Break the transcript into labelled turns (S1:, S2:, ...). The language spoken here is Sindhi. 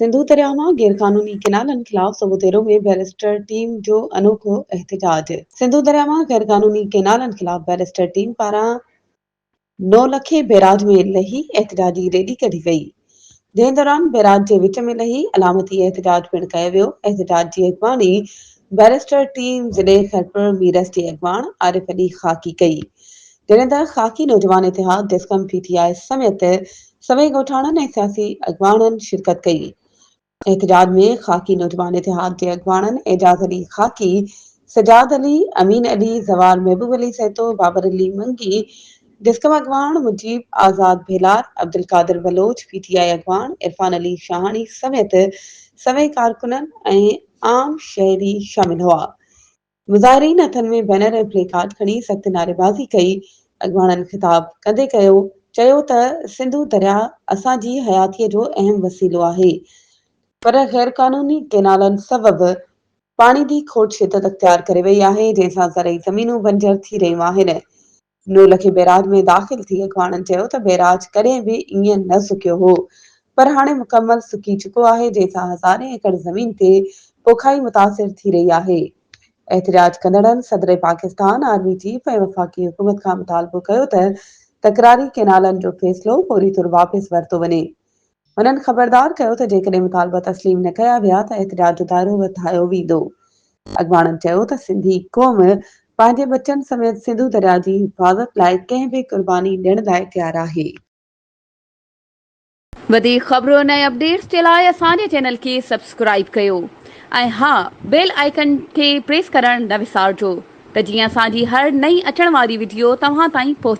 S1: سنڌو درياء مان غيرقانوني ڪئنالن خلاف سوڀوديرو ۾ بئريسٽر ٽيم جو انوکو احتجاج. سنڌو درياء مان غيرقانوني ڪئنالن خلاف بئريسٽر ٽيم پاران نولکي بئراج ۾ لهي احتجاجي ريلي ڪڍي وئي، جنهن دوران بئراج جي وچ ۾ لهي علامتي احتجاج پڻ ڪيو ويو. احتجاج جي اڳواڻي بئريسٽر ٽيم ضلعي خيرپور ميرس جي اڳواڻ عارف علي خاڪي ڪئي، جڏهن ته خاڪي نوجوان اتحاد جسقم پي ٽي آء سميت سوين ڳوٺاڻن ۽ سياسي اڳواڻن شرڪت ڪئي. احتجاج ۾ خاڪي نوجوان اتحاد جي اڳواڻن اعجاز علي خاڪي، سجاد علي، امين علي، زوار محبوب علي سهتو، بابر علي منگي، جسقم اڳواڻ مجيب آزاد ڀيلار، عبدالقادر بلوچ، پي ٽي آء اڳواڻ عرفان علي شاهاڻي سميت سوين ڪارڪنن ۽ عام شهري شامل هئا. مظاهرين هٿن ۾ بينر ۽ پلي ڪارڊ کڻي سخت نعريبازي ڪئي، اڳواڻن خطاب ڪندي ڪيو چيو ته سنڌو درياء اسان جي حياتيء جو اهم وسيلو آهي پر غيرقانوني ڪئنالن سبب پاڻي جي کوٽ شدت اختيار ڪري وئي آهي جنهن سان زرعي زمينون بنجر ٿي رهيون آهن. نولکي بئراج ۾ داخل ٿي اڳواڻن چيو ته بئراج ڪڏهن به ائين نه سڪيو هو پر هاڻي مڪمل سڪي چڪو آهي جنهن سان هزارين ايڪڙ زمين تي پوکائي متاثر ٿي رهي آهي. احتجاج ڪندڙن صدر پاڪستان، آرمي چيف ۽ وفاقي حڪومت کان مطالبو ڪيو ته تڪراري ڪئنالن جو فيصلو فوري طور واپس ورتو وڃي. هنن خبردار ڪيو ته جيڪڏهن مطالبا تسليم نه ڪيا ويا ته احتجاج جو دائرو وڌايو ويندو. اڳواڻن چيو ته سنڌي قوم پنهنجي ٻچن سميت سنڌو درياء جي حفاظت لاء ڪنهن به قرباني ڏيڻ لاء تيار آهي.
S2: وڌيڪ خبرن ۽ اپڊيٽس جي لاء اسان جي چينل کي سبسڪرائيب ڪيو ۽ ها بيل آئيڪن کي پريس ڪرڻ نه وسارجو ته جيئن اسان جي هر نئين اچڻ واري وڊيو توهان تائين پهچي.